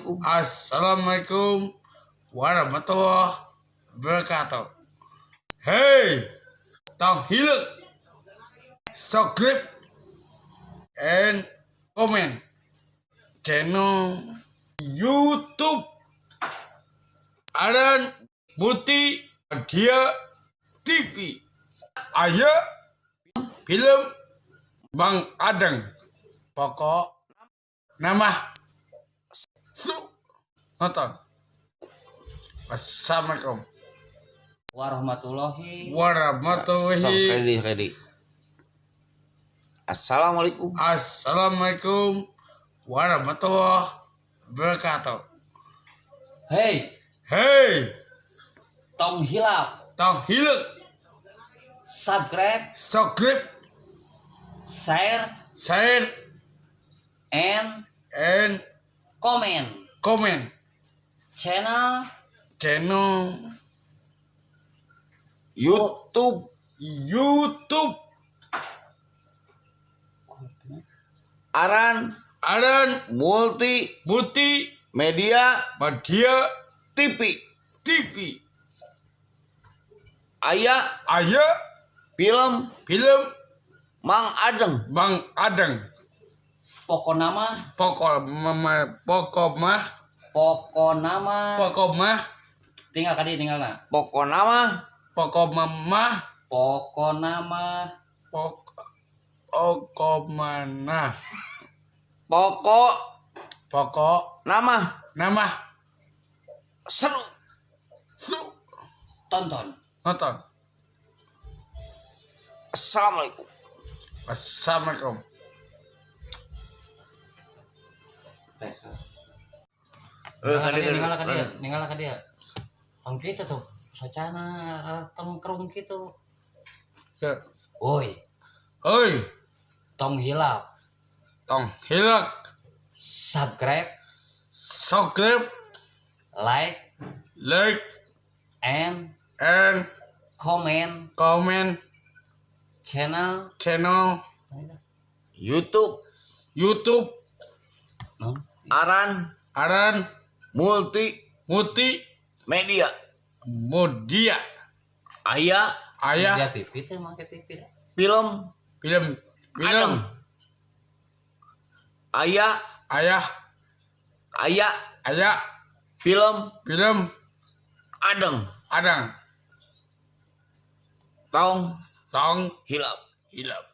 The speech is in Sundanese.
Assalamualaikum warahmatullahi wabarakatuh. Hey, tong hilap, subscribe and comment channel YouTube Aran Multi Media TV. Aya film Mang Adeng. Pokokna mah su nonton. Assalamualaikum Warahmatullahi warahmatullahi. Sekali deui, sekali deui. Assalamualaikum. Assalamualaikum warahmatullahi wabarakatuh. Hey, Hey, tong hilap, tong hilap, subscribe, subscribe, share, share, and and comment comment channel channel YouTube YouTube Aran Aran Multi Multi Media Media TV. TV. Aya Aya film film Mang Adeng. Mang Adeng. Pokokna mah Pokok mama pokok mah pokokna mah pokok mah tinggal kadi tinggal na Pokona mah pokok mama pokokna mah pokok pokok mana pokok pokok nama nama seru. Su tonton. Nonton. Assalamualaikum. Assalamualaikum. Eh, Tinggal kadi, kadi tinggal kadi. kadi tinggal kadi tong kitu tuh socana tong kerung kitu. Ya. Woi, Oi, tong hilap, tong hilap, subscribe, subscribe, like, like, and and comment comment channel channel YouTube YouTube no? Aran Aran Multi Multi Media. Media. Aya Ayah Media TV teh make TV dah. film film film Adeng. Aya ayah aya ayah film film Adeng. Adang. Tong Tong hilap. hilap.